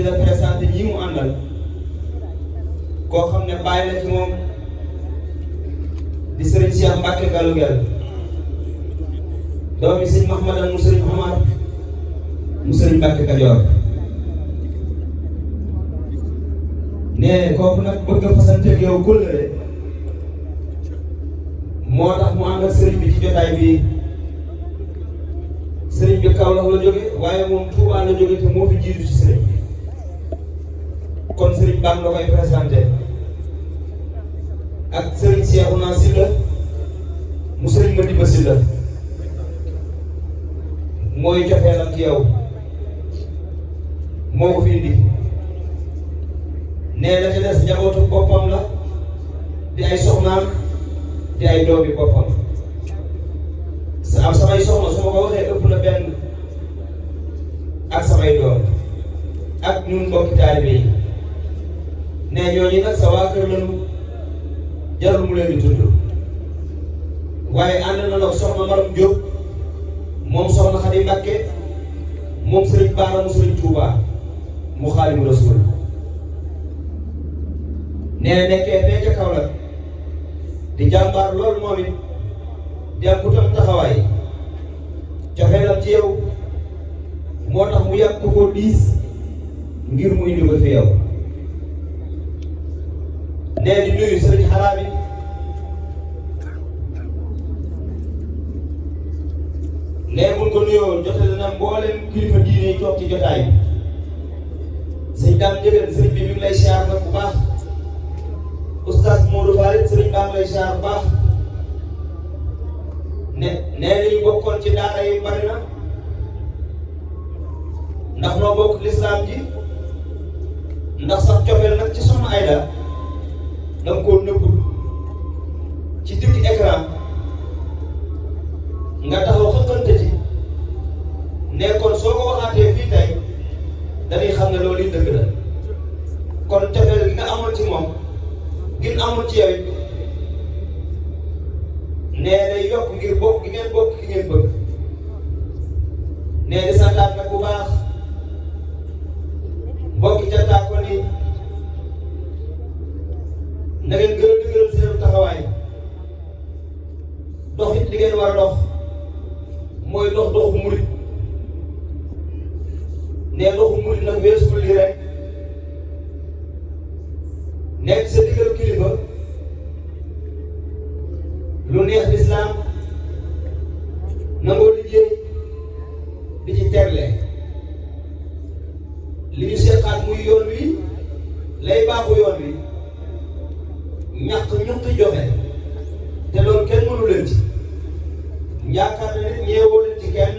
di la présenté ñi mu àndal koo xam ne bàyyi la ci moom di sëriñ Cheikh Mbacke Galou Guel doomi sëriñ Mahmadan mu sëriñ Omar mu sëriñ Mbacke Kajoor ne kooku nag bëgg a fasanteeg yow kóllëre moo tax mu ànd ak sëriñ bi ci jotaay bi sëriñ bi Kaolack la jóge waaye moom Touba la jóge te moo fi jiitu ci sëriñ bi kon sëriñ Bam la koy présenté ak sëriñ Cheikhouna Sylla mu sëriñ Madiba Sylla mooy cofeelam ci yow moo ko fi indi nee na ci des njabootu boppam la di ay soxnaam di ay doomi boppam samay soxna su ma ko waxee ëpp na benn ak samay doom ak ñun mbokki taalibe yi ne ñooñu nag sa waa kër lañu jarul mu leen di tudd waaye ànd na nag soxna Maram Diop moom soxna Xadi Mbàkke moom sëriñ Baara mu sëriñ Tuuba mu Xaadimu Rasuul nee na nekkee fee ca Kaolack di jàmbaar loolu moom it di am ku tam taxawaay cofeelam ci yow moo tax mu yàgg ko diis ngir mu indi ko fi yow nee di nuyu sëriñ Xaraabi nee mun ko nuyoo jotale na mboolem kilifa diine yi toog ci jotaay bi sëñ daam jëgën sëriñ bi mi ngi lay siyaar nag bu baax oustaz Modou Farid sëriñ baa ngi lay siyaar bu baax nee nañu bokkoon ci daara yi bari na ndax noo bokk lislaam ji ndax sax cofeel nag ci soxna Ayda danga koo nëbbul ci digg écran nga taxaw xëkkante ci nekkoon soo ko waxaatee fii tey dañuy xam ne loolu yi dëgg la kon cofeel gi nga amoon ci moom gin amoon ci yow it nee day yokk ngir bokk gi ngeen bokk ki ngeen bëgg nee di santaat nag bu baax mbokki jantaa ko ni na ngeen gën a dëgëral seen taxawaay dox it li ngeen war a dox mooy dox doxu murit nee doxu murit nag weesu lii rek nekk sa digal kilifa lu neex lislaam nangoo liggéey di ci tegle li ñu seqaat muy yoon wi lay baaxu yoon wi ñàkk ñuqi joxe te loolu kenn mënu leen ci yaakaar na nit ñeewoo leen ci kenn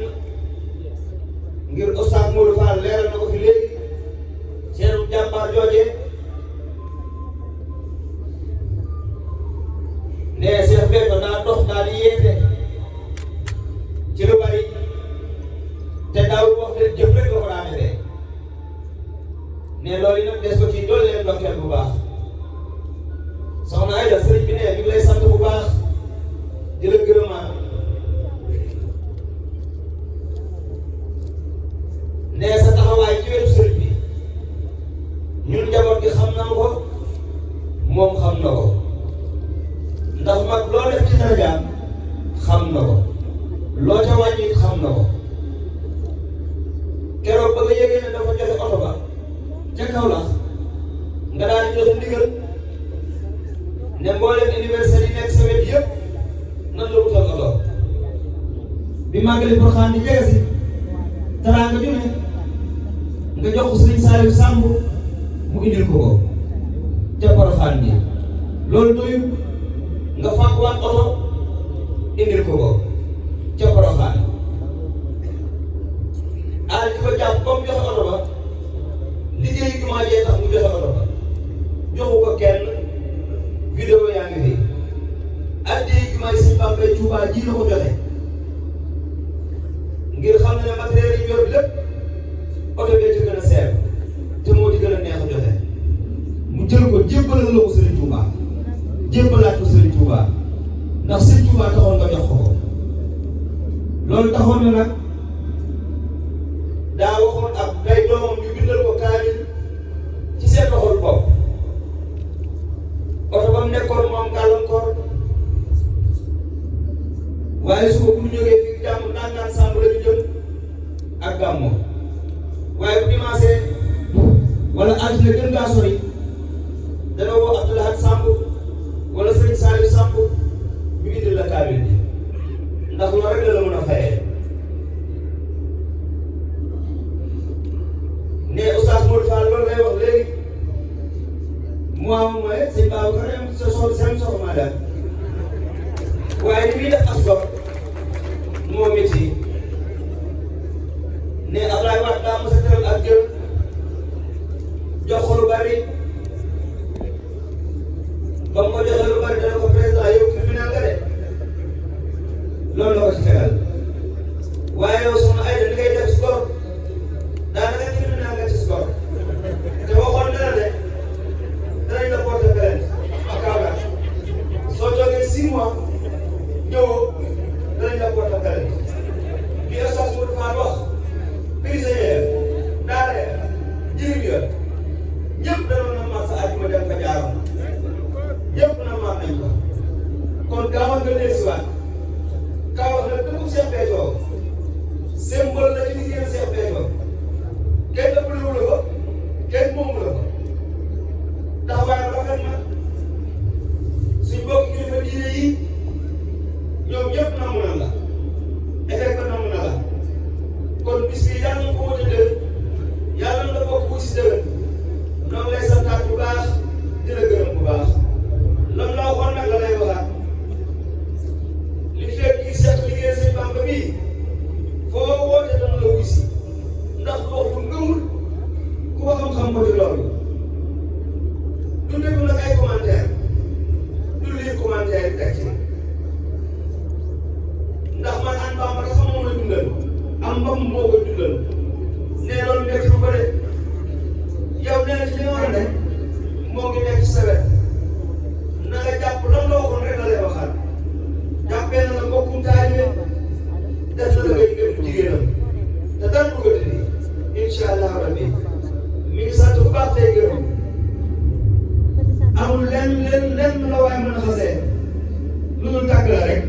ngir Oustaz Modou Fall leeral na ko fi léegi seenu jàmbaar joojee nee Cheikh Béthio daa dox daa di yeete ci lu bari te daawul wax leen jëf rek la ko daa defee ne loolu yi nag des ko ci dool leen ndokkeel bu baax soxna Ayda sëriñ bi ne mi ngi lay sant bu baax di la gërëmaat ne sa taxawaay ci wetu sëriñ bi ñun njaboot gi xam na ko moom xam na ko ndax mag loo def ci darajaam xam na ko loo ca wàññi xam na ko keroog ba nga yëgee ne dafa joxe oto ba ca Kaolack nga daal di joxe ndigal ne mboolem université yi nekk sa wet yëpp nan la wutal oto bi màggali Porokhane di jege si teraanga ju ne nga jox ko Sëriñ Saliou Samb mu indil ko ko ca Porokhane bi loolu doyul nga fàkkuwaat oto indil ko ko ca Porokhane aar di ko jàpp comme joxe oto ba liggéey jumaa jee tax mu joxe oto ba joxu ko kenn vidéo yaa ngi fi addi jumaa yi Sëñ Bamba Tuubaa ji la ko joxe ngir xam ne matériel yi yor lépp oto bee ci gën a seer te moo ci gën a neex a joxe mu jël ko jébbalal la ko Sëriñ Tuubaa jébbalaat ko Sëriñ Tuubaa ndax Sëriñ Tuubaa taxoon nga jox ko loolu wala altine gën ngaa sori dana woo Abdoulahat Samb wala Serigne Saliou Samb ñu indil la kaamil bi ndax loolu rek la mën a fayee ne Oustaz Modou Fall loolu lay wax léegi mu am mooy sëñ Babacar am sa soxla maa daal waaye li muy def as gox moo métti ne Abdoulaye Wade daa mos a tëral ak jël jox ko lu bari ba mu ko joxee lu bari dana ko président yow criminel nga de loolu la ko ci tegal waaye yow soxna Aïda li ngay def si góor daanaka criminel nga ci si góor te waxoon na la de danañ la porter plainte ak Kaolack soo toogee 6 mois ñëwoo danañ la porter plainte li Oustaz Modou Fall wax prisonnier daara jirim ya ñëpp danoon na mar sa àjjuma dem fa jaaroon ñëpp na mar nañ ko kon gaawal nga dellusiwaat Kaolack nag dëkku Cheikh Béthio symbole la ci liggéeyal Cheikh Béthio kenn ëppalewu la fa kenn moomu la fa taxawaay rafet na suñ mbokk kilifa diine yi ñoom ñëpp namm na la effet ba namm na la kon bis bi yàlla na ko wute déwén yàlla na bokk bu si déwén noonu lay santaat bu baax di la gërëm bu baax lam la waxoon nag la lay waxaat li fekk yi seet liggéey sëñ Bamba bii foo woote dana la wuy si ndax du wax lu ngëmul ku ko xam-xam ko ci loolu du déglu nag ay commentaire du lire commentaire yi teg ci ndax man an Bamba rek xam moom la dundal am mbam moo koy dundal nee loolu nekk lu bëri yow nee na ci li nga war a def moo ngi nekk ci sa wet na nga jàpp lan la waxoon rek la lay waxal jàppee na la mbokkum taalibe def na la ngay gëm jigéenam te dara du ko dindi incha allah rabbi mi ngi sant bu baax tey gërëm amul lenn la waaye mën a xasee lu dul tàgg la rek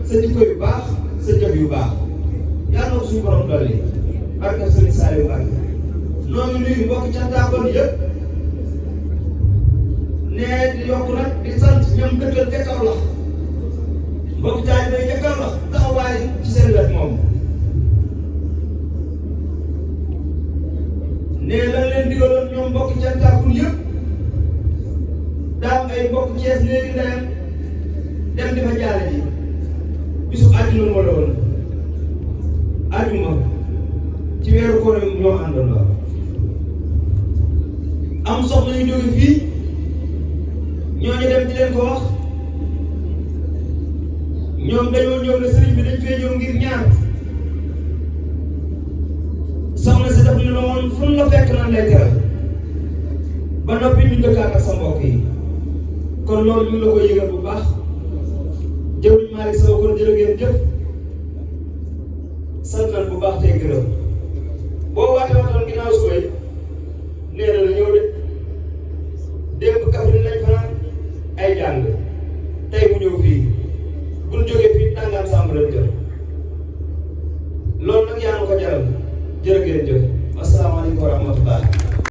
sa jikko yu baax sa jëf yu baax yàlla na ko suñu borom dolli barke Sëriñ Saliou Mbacke noo ngi nuyu mbokk cantaakoon yëpp ne di yokk nag di sant ñoom dëkkal ca Kaolack mbokk jaay bay ca Kaolack taxawaay ci seen wet moom ne lan leen digaloon ñoom mbokk cantaakoon yëpp daam ay mbokk Cees léegi ndeyam dem di fa jaale ji bisu àjjuma moo la woon àjjuma ci weeru koor ñoo àndoon la am soxna yu jóge fii ñooñu dem di leen ko wax ñoom dañoo ñëw ne sëriñ bi dañ fee ñëw ngir ñaar soxna si daf ñu ne woon fu la fekk nan lay teral ba noppi ñu dëkkaat ak sa mbokk yi kon loolu ñu la koy yëgal bu baax jëwriñ Malick Sow kon jërë ngeen jëf sant nañ bu baax tey gërëm boo waatee waxtaan ginnaaw suba